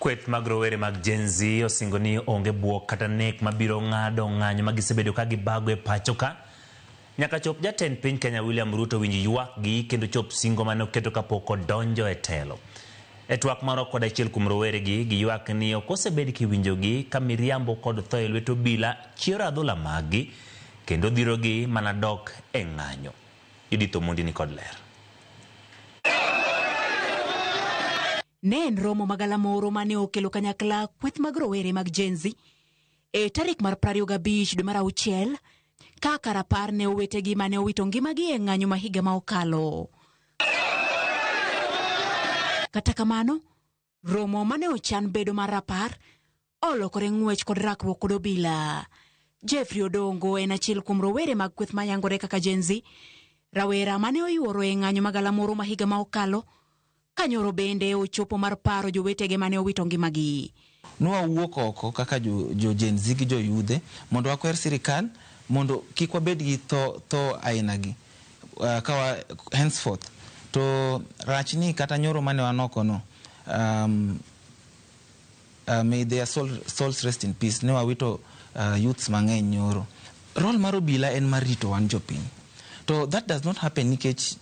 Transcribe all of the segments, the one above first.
Kweth mag rowere mag Gen Z osingo ni onge buok kata nek mabiro ng'ado ng'anyo ma gisebedo ka gibago e pacho ka. Nyaka chop jatend piny Kenya William Ruto winj ywakgi kendo chop singo mane oketo kapok odonjo e telo. E twak marwa kod achiel kuom rowere gi, giywak ni ok osebed kiwinjogi ka miriambo kod tho e lwet obila chiero adhola maggi kendo dhirogi mana dok e ng'anyo. Judith Omondi ni kod ler. Ne en romo magalamoro mane okelo kanyakla kweth mag rowere mag Gen Z e tarik mar 25 dwe mar auchiel kaka rapar ne owetegi mane owito ngimagi e ng'anyo ma higa ma okalo. Kata kamano, romo mane ochan bedo mar rapar olokore ng'wech kod rakruok kod obila. Jeffrey Odongo en achiel kuom rowere mag kweth mayangore kaka Gen Z, rawera mane oyuoro e ng'anyo magalamoro ma higa ma okalo, kanyoro bende ochopo mar paro jowetege mane owito ngimagi. Nwawuok oko kaka jo Gen Z gi jo yudhe mondo wakwer sirikal mondo kik wabed gi tho aina gi kawa henceforth. To rach ni kata nyoro mane wan oko no, may their souls rest in peace, ne wawito youths mang'eny nyoro. Role mar obila en mar rito wan jopiny. To that does not happen nikech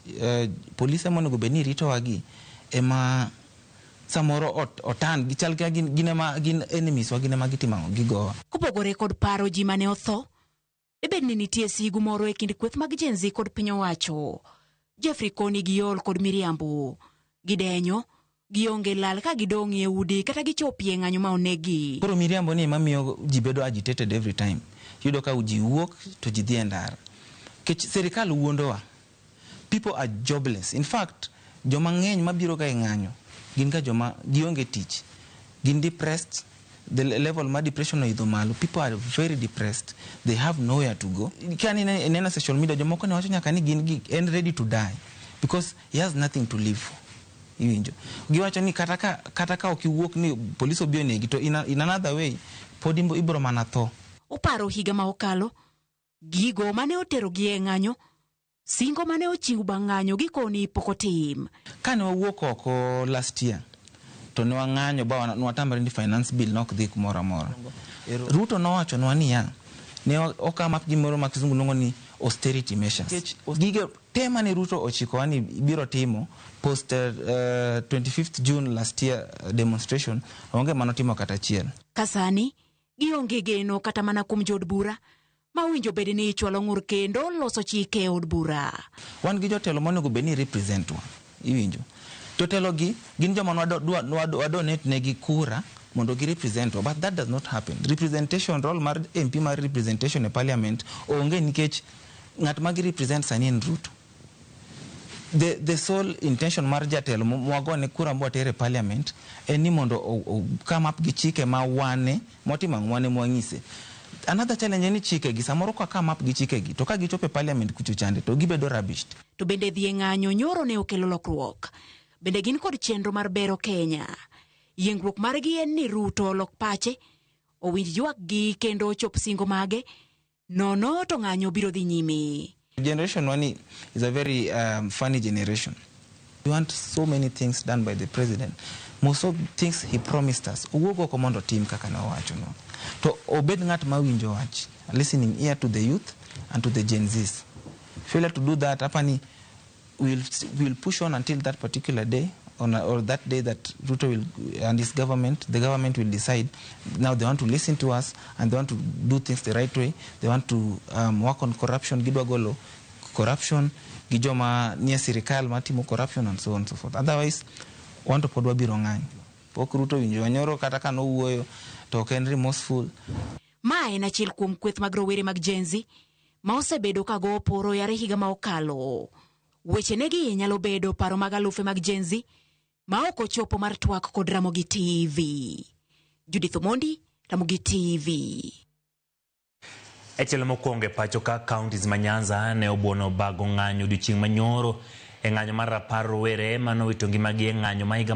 polise monego bed ni ritowa gi ema samoro otan gichal ka gin ema gin enemies wa, gin ema gitimo ang'o, gigowa. Kopogore kod paro ji mane otho, dibed ni nitie sigu moro e kind kweth mag Gen Z kod piny owacho. Jeffrey koni giol kod miriambo. Gidenyo, gionge lal ka gidong' e udi kata gichopie ng'anyo ma onegi. Koro miriambo ni ema miyo ji bedo agitated every time. Iyudo ka ji wuok to ji dhi e ndara. Nikech sirikal wuondowa. People are jobless. In fact, joma ng'eny mabiro ga e ng'anyo gin ga joma gionge tich. Gin depressed. The level mar depression oidho malo. People are very depressed. They have nowhere to go. Ka ineno social media, jomoko ne wacho nyaka ni gin gi en ready to die because he has nothing to live for. Iwinjo. Giwacho ni kata ka ok iwuok ni police obi onegi to in another way pod ibiro mana tho. Oparo higa ma okalo, gigo mane oterogi e ng'anyo, singo mane ochiw bang' ng'anyo gikoni pok otim. Kane wawuok oko last year to ne wang'anyo ba nwatamre ni finance bill nok dhi kumoro amora. Ruto nowachonwa niya, ne okam up gimoro ma kizungu luongo ni austerity measures. Gige te mane Ruto ochikowa ni biro timo post 25th June last year demonstration, onge manotimo kata achiel. Ka sani, gionge geno kata mana kuom jood bura ma owinjo bed ni ichwalo ng'ur kendo loso chike e od bura. Wan gi jotelo monego bed ni represent wa. Iwinjo. Jotelo gi gin joma nwa donate negi kura mondo gi represent wa, but that does not happen. Representation, role mar MP mar representation e parliament onge nikech ng'at ma gi represent sani en Ruto. The sole intention mar jatelo mwagone kura mwatere e parliament en ni mondo o come up gi chike ma wane motimo ang'o wane mwang'ise. Another challenge en ni chike gi samoro ka come up gi chike gi to ka gichopo e parliament kucho chande to gibedo rubbished. To bende dhi e ng'anyo nyoro ne okelo lokruok. Bende gin kod chenro mar bero Kenya. Yiengruok margi en ni Ruto olok pache, owinj ywakgi kendo ochop singo mage, nono to ng'anyo biro dhi nyime. Generation one is a very funny generation. We want so many things done by the president. Most of things he promised us. Owuog oko mondo otim kaka ne owacho no. To obed ng'at ma winjo wach, listening ear to the youth and to the Gen Zs. Failure to do that, apani we'll push on until that particular day or that day that Ruto will and his government, the government will decide now they want to listen to us and they want to do things the right way. They want to work on corruption, gidwa golo corruption, gi joma nie sirikal matimo corruption and so on and so forth. Otherwise, wan to pod wabiro ng'anyo. Pok Ruto winjo wanyoro kata ka nowuoyo to ok en remorseful. Ma en achiel kuom kweth mag rowere mag Gen Z ma osebedo ka go oporo yare higa ma okalo. Weche negi nyalo bedo paro mag alufe mag Gen Z ma ok ochopo mar twak kod Ramogi TV. Judith Omondi, Ramogi TV. E tielo mokwongo e pacho ka counties ma Nyanza ne obuono bago ng'anyo odiochieng' manyoro e ng'anyo mar rapar rowere manowito ngimagi e ng'anyo ma higa